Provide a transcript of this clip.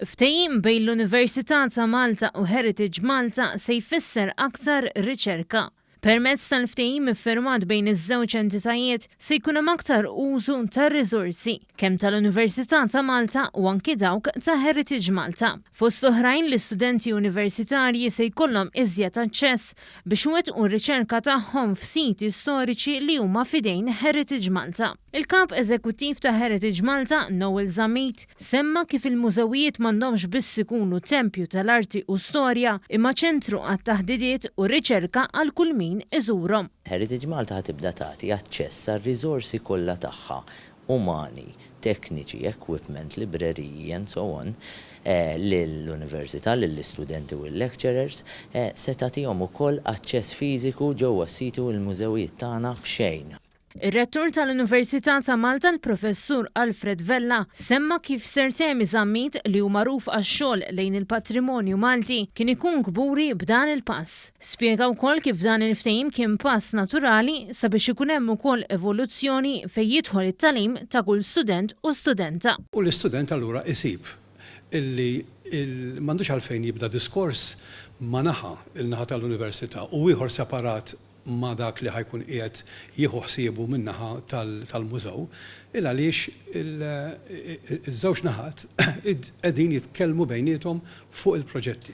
Ftehim bejn l-Università ta' Malta u Heritage Malta se jfisser aktar riċerka. Permezz tal-ftehim iffirmat bejn iż-żewġ entitajiet se jkun hemm aktar użu tar-riżorsi, kemm tal-Università ta' Malta u anki dawk ta' Heritage Malta. Fost oħrajn l-istudenti universitarji se jkollhom iżjed aċċess biex iwettqu r-riċerka tagħhom f'siti storiċi li huma f'idejn Heritage Malta. Il-Kap Eżekuttiv ta' Heritage Malta, Noel Zammit, semma kif il-mużewijiet m'għandhomx biss ikunu tempju tal-arti u storja, imma ċentru għat-taħdidiet u r-riċerka għal kull min iżurhom. Heritage Malta ħa tibda tagħti aċċess għar-riżorsi kollha tagħha, umani, tekniċi, equipment, libreriji and so on, lill-Università, lill-istudenti u l-lecturers, se tagħtihom ukoll aċċess fiżiku ġewwa s-siti u l-mużewijiet tagħna b'xejn. Ir-Rettur tal-Università ta' Malta l-Professur Alfred Vella semma kif Sir Temi Zammit li hu magħruf għax-xogħol lejn il-patrimonju Malti kien ikun kburi b'dan il-pass. Spjega wkoll kif dan il-ftehim kien pass naturali sabiex ikun hemm ukoll evoluzzjoni fejn jidħol it-tagħlim ta' kull student u studenta. U l-istudent allura isib illi m'għandux għalfejn jibda diskors ma' naħa, il-naħa tal-università, u ieħor separat ma' dak li ħa jkun qiegħed jieħu ħsiebu min-naħa tal-mużew, il għaliex iż-żewġ naħat qegħdin jitkellmu bejniethom fuq il-proġetti.